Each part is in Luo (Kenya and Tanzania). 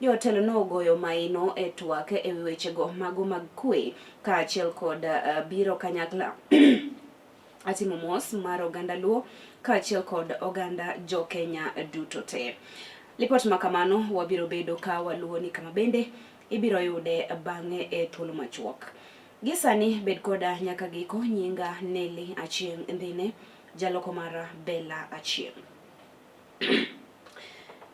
Jotelo no ogoyo maino e twak e wi wechego mago mag kwe kaachiel kod biro kanyakla atimo mos mar oganda Luo kaachiel kod oganda jo Kenya duto te. Lipot ma kamano wabiro bedo ka waluwo ni kama bende ibiro yude bang'e e thuolo machuok. Gi sani bed koda nyaka giko, nyinga Nelly Achieng' Ndhine, jaloko mara Bella Achieng'.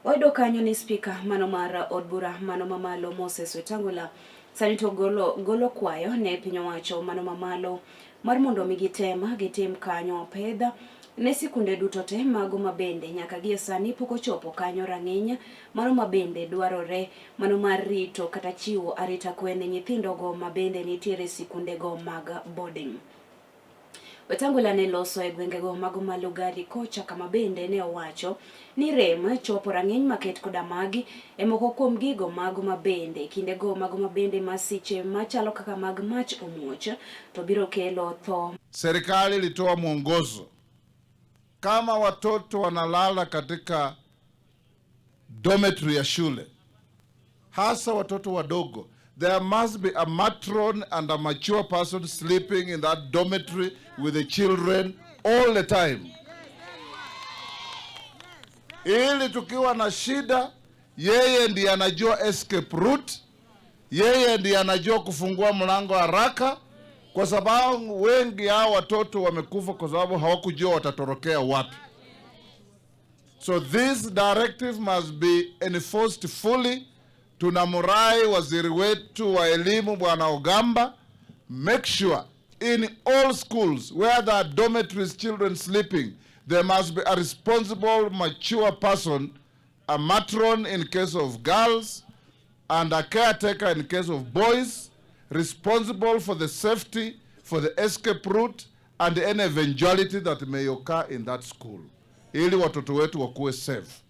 Wayudo kanyo ni spika mano mar od bura mano mamalo Moses Wetangula sani to golo, golo kwayo ne piny owacho mano mamalo mar mondo mi gitem gitim kanyo pedha ne sikunde duto te mago mabende nyaka gie sani pok ochopo kanyo rang'iny mano mabende dwarore mano mar rito kata chiwo arita kwe ne nyithindogo mabende nitiere sikundego mag boarding. Wetangula ne loso e gwengego mago ma Lugari kocha kama bende ne owacho ni rem chopo rang'iny maket koda magi e moko kuom gigo mago ma bende kindego mago ma bende masiche machalo kaka mag mach omuoch to biro kelo tho. Serikali ilitoa mwongozo kama watoto wanalala katika dormitory ya shule, hasa watoto wadogo, there must be a matron and a mature person sleeping in that dormitory with the children all the time, ili tukiwa na shida, yeye ndiye anajua escape route, yeye ndiye anajua kufungua mlango haraka, kwa sababu wengi hao watoto wamekufa kwa sababu hawakujua watatorokea wapi. So this directive must be enforced fully. Tunamrai waziri wetu wa elimu Bwana Ogamba, make sure in all schools where there are dormitories, children sleeping, there must be a responsible mature person, a matron in case of girls and a caretaker in case of boys, responsible for the safety, for the escape route and any eventuality that may occur in that school, ili watoto wetu wakuwe safe.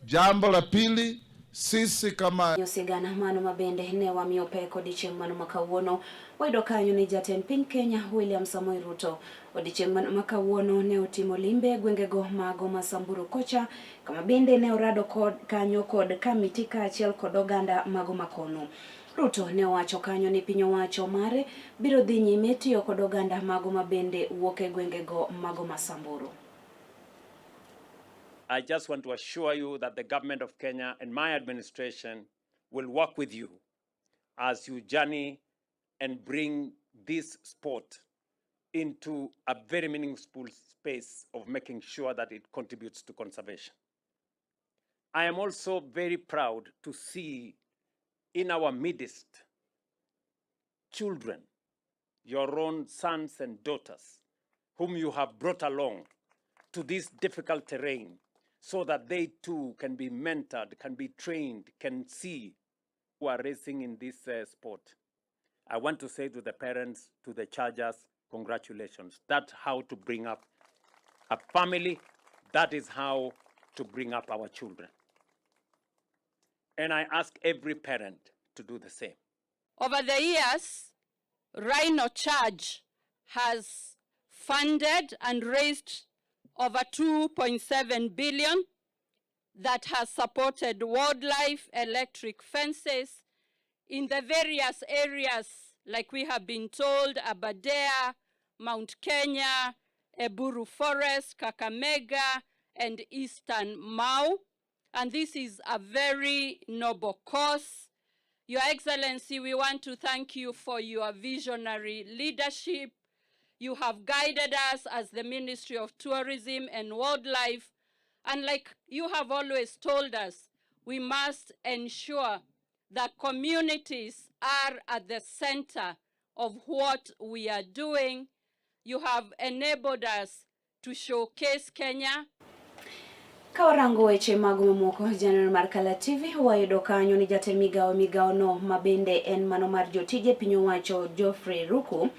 Jambo la pili, sisi kama Sigana mano mabende ne wamiyo pek odiechieng' mano ma kawuono. Wayudo kanyo ni jatend piny Kenya William Samoei Ruto odiechieng' mano ma kawuono ne otimo limbe e gwengego mago ma Samburu kocha kama bende ne orado kod kanyo kod kamiti kaachiel kod oganda mago makono. Ruto ne owacho kanyo ni piny owacho mare biro dhi nyime tiyo kod oganda mago ma bende wuok e gwengego mago ma Samburu. I just want to assure you that the government of Kenya and my administration will work with you as you journey and bring this sport into a very meaningful space of making sure that it contributes to conservation. I am also very proud to see in our midst children, your own sons and daughters, whom you have brought along to this difficult terrain so that they too can be mentored, can be trained, can see who are racing in this sport. I want to say to the parents, to the chargers, congratulations. That's how to bring up a family. That is how to bring up our children. And I ask every parent to do the same. Over the years, Rhino Charge has funded and raised over 2.7 billion that has supported wildlife, electric fences in the various areas, like we have been told, Aberdare, Mount Kenya, Eburu Forest, Kakamega, and Eastern Mau. And this is a very noble cause. Your Excellency, we want to thank you for your visionary leadership. You have guided us as the Ministry of Tourism and Wildlife. And like you have always told us, we must ensure that communities are at the center of what we are doing. You have enabled us to showcase Kenya. Ka warango weche mago mamoko, janeno mar Kala TV wayudo kanyo ni jatend migawo migawono ma bende en mano mar jotije piny owacho Geoffrey Ruku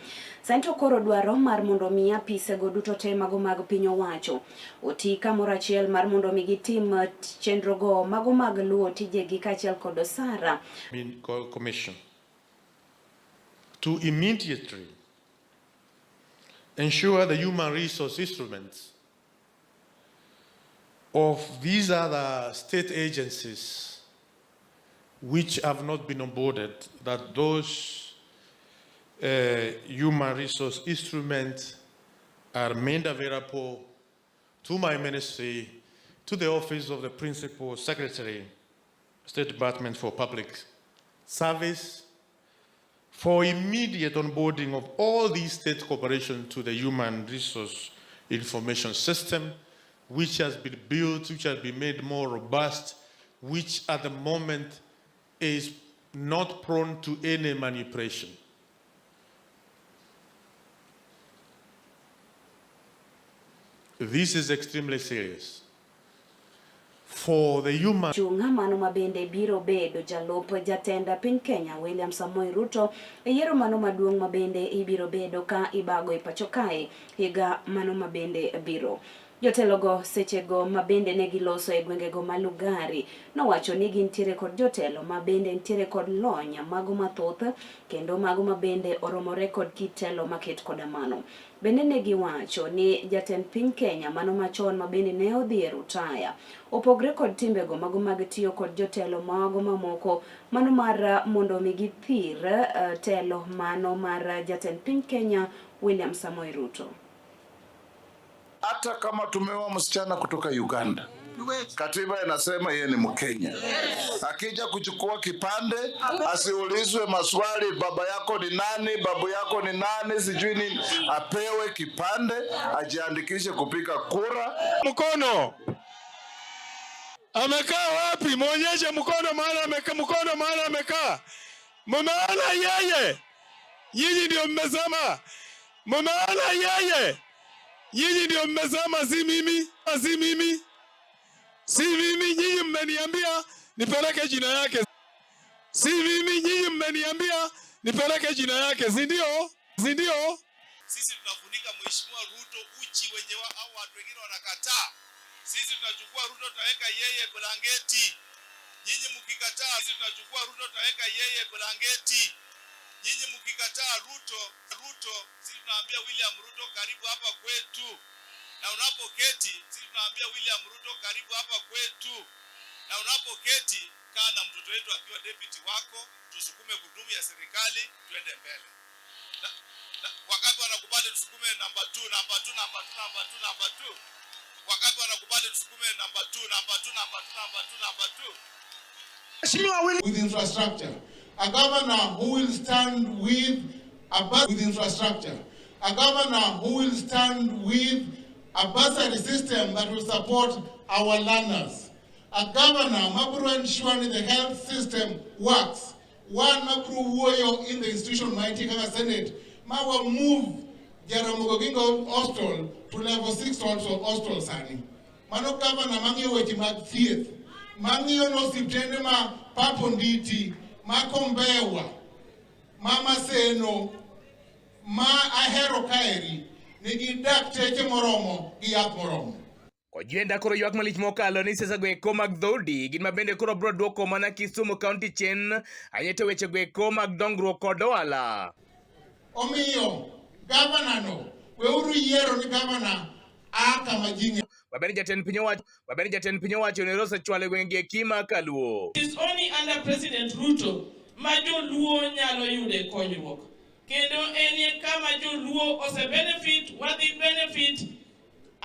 sani to koro dwaro mar mondo mi apisego duto te mago mag piny owacho oti kamoro achiel mar mondo mi gitim chenrogo mago mag luwo tijegi kaachiel kod osara. Commission to immediately ensure the human resource instruments of these other state agencies which have not been onboarded, that those human resource instruments are made available to my ministry, to the office of the Principal Secretary, State Department for Public Service, for immediate onboarding of all these state corporations to the human resource information system, which has been built, which has been made more robust, which at the moment is not prone to any manipulation. This is extremely serious. For the human Chung' mano mabende biro bedo jalup jatend piny Kenya William Samoei Ruto e yiero mano maduong' mabende ibiro bedo ka ibago e pacho kae higa mano mabende biro. Jotelogo sechego mabende ne giloso e gwengego ma Lugari nowacho ni gintiere kod jotelo mabende nitiere kod lony mago mathoth kendo mago mabende oromore kod kit telo maket koda mano. Bende ne giwacho ni jatend piny Kenya mano machon mabende ne odhi e rutaya opogre kod timbego mago mag tiyo kod jotelo mago mamoko mano mar mondo mi githir telo mano mar jatend piny Kenya William Samoei Ruto. Hata kama tumeoa msichana kutoka Uganda, katiba inasema yeye ni Mkenya. Yes. Akija kuchukua kipande asiulizwe maswali, baba yako ni nani, babu yako ni nani, sijui nini. Apewe kipande, ajiandikishe kupiga kura. Mkono amekaa wapi? Muonyeshe mkono mahali amekaa, mkono mahali amekaa. Mumeona yeye? Nyinyi ndio mmesema. Mumeona yeye? Nyinyi ndio mmesema, si mimi, si mimi, si mimi. Nyinyi mmeniambia nipeleke jina yake, si mimi. Nyinyi mmeniambia nipeleke jina yake, si ndio? Si ndio? Sisi tunafunika Mheshimiwa Ruto uchi wenye au watu wengine wanakataa. Sisi tunachukua Ruto tunaweka yeye blanketi. Nyinyi mkikataa, sisi tunachukua Ruto tunaweka yeye blanketi. Nyinyi mkikataa Ruto, Ruto, sisi tunaambia William Ruto karibu hapa kwetu. Na unapoketi, sisi tunaambia William Ruto karibu hapa kwetu. Na unapoketi, kaa na mtoto wetu akiwa deputy wako, tusukume gurudumu ya serikali tuende mbele. Wakati wanakubali tusukume namba 2, namba 2, namba 2, namba 2, namba 2. Wakati wanakubali tusukume namba 2, namba 2, namba 2, namba 2, namba 2. With infrastructure, a governor who will stand with a with infrastructure, a governor who will stand with a bursary system that will support our learners, a governor mabiro ensure the health system works, one mabiro wuoyo in the institution mantie kaka Senate, ma wa move Jaramogi Oginga Hostel to level 6 also hostel sani. Mano governor mang'iyo weche mag thieth, mang'iyo no osiptende ma Papo Nditi, ma Kombewa, ma Maseno, ma Ahero kaeri, nigi dakteche moromo gi yath moromo. Kojienda koro ywak malich mokalo ni siasa go eko mag dhoudi gin mabende koro bro duoko mana Kisumu County chien ahinya to weche go eko mag dongruok kod ohala. Omiyo gavana no weuru yiero ni gavana a kama ji ng'e. Mabende jatend piny owacho mabende jatend piny owacho ne osechwalo e gwenge eki ma Kaluo. It is only under President Ruto ma joluo nyalo yude konyruok. Kendo en kama joluo ose benefit, wadhi benefit,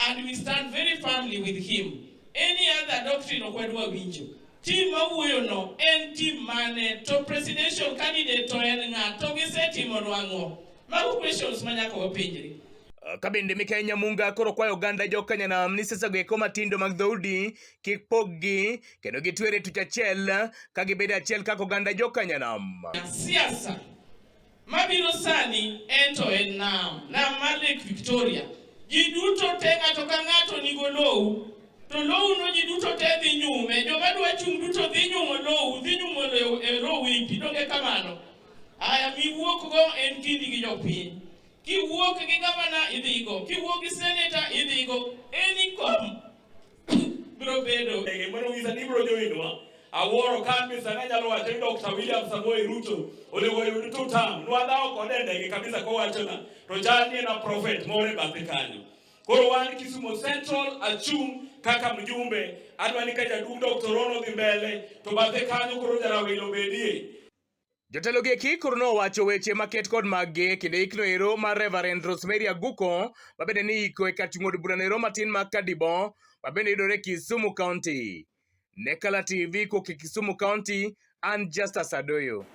and we stand very firmly with him. Any other doctrine ok wadwa winjo. Team mawuoyo no en team mane to presidential candidate to en ng'a to gisetimonwa ang'o? Mago questions ma nyaka wapenjre. Ka bende Mikayi Nyamunga koro kwayo oganda jo Kanyanam ni siasa go eko matindo mag dhoudi kik pog-gi kendo gitwere tuch achiel ka gibedo achiel kaka oganda jo Kanyanam. Siasa mabiro sani en to en nam, nam mar Lake Victoria. Ji duto te ng'ato ka ng'ato nigo lowo, to lowo no ji duto te dhi nyume, joma dwa chung' duto dhi nyumo lowo, dhi nyumo lowo e lowo e pi, donge kamano? Aya miwuok go en kindi gi jopiny. Kiwuok gi gavana idhigo, kiwuok gi seneta idhigo, any kom biro bedo. Mano ng'isa ni ibiro joinwa. Awuoro ka an sani anyalo wacho ni Dr. William Samoei Ruto onego oyud two term. Nwadhawo kode e ndege kabisa kowachona to chal ni en a prophet moro e bathe kanyo. Koro wan Kisumu Central achung' kaka mjumbe Adwa ni ka jaduong' Dr. Rono dhi mbele to bathe kanyo koro jarawilo bedie. Jotelo gi eki koro nowacho weche maket kod maggi e kinde ikno ero mar Reverend Rosemary Aguko ma bende ni iko e kar chung' od burano ero matin ma Kadibo ma bende yudore Kisumu County. Ne Kala TV kowuok e Kisumu County, an Justus Adoyo.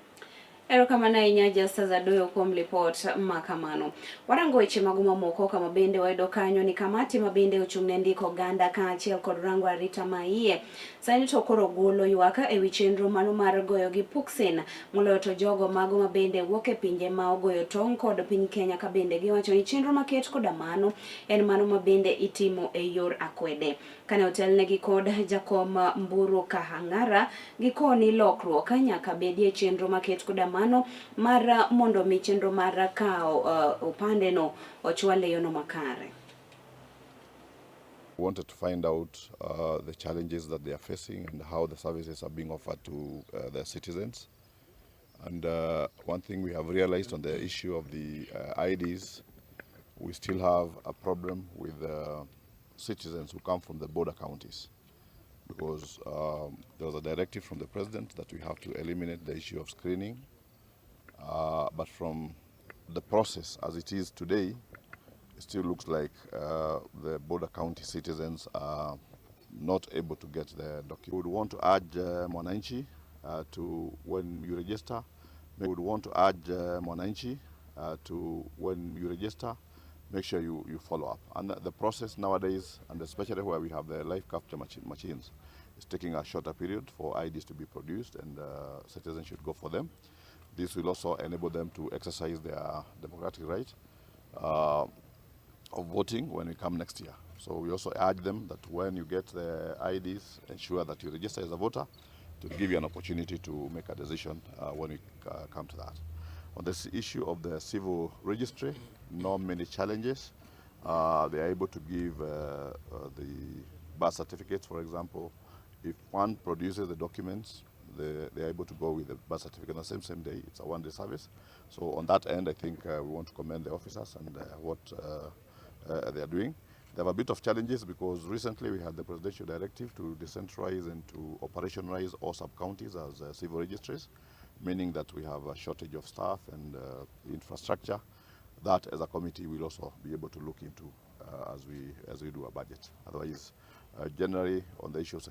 Erokamano ahinya Justus Adoyo kuom lipot ma kamano. Warango weche mago mamoko kama bende wayudo kanyo ni kamati ma bende ochung' ne ndiko oganda kaachiel kod rango arita ma iye. Sani to koro golo ywak e wi chenro mano mar goyo gi puksin moloyo to jogo mago ma bende wuok e pinje ma ogoyo tong' kod piny Kenya ka bende giwacho ni chenro maket koda mano en mano ma bende itimo e yor akwede. Kane otelnegi kod jakom Mburu Kahang'ara gikoni lokruok nyaka bedie chenro maket koda mano mar mondo mi chenro mar kawo opande no ochwal e yono makare. Wanted to find out the challenges that they are facing and how the services are being offered to their citizens. And one thing we have realized on the issue of the IDs, we still have a problem with citizens who come from the border counties, because there was a directive from the president that we have to eliminate the issue of screening. But from the process as it is today, it still looks like the border county citizens are not able to get the document. We would want to urge Mwananchi to, when you register, we would want to urge Mwananchi to, when you register, make sure you follow up. And the process nowadays, and especially where we have the live capture machines, is taking a shorter period for IDs to be produced, and citizens should go for them. This will also enable them to exercise their democratic right of voting when we come next year. So we also urge them that when you get the IDs, ensure that you register as a voter to give you an opportunity to make a decision when we come to that. On this issue of the civil registry, not many challenges. They are able to give the birth certificates, for example. If one produces the documents, they are able to go with the birth certificate on the same day. It's a one-day service. So on that end, I think we want to commend the officers and what they are doing. They have a bit of challenges because recently we had the presidential directive to decentralize and to operationalize all sub-counties as civil registries, meaning that we have a shortage of staff and infrastructure that as a committee we'll also be able to look into as we do our budget. Otherwise, generally on the issue of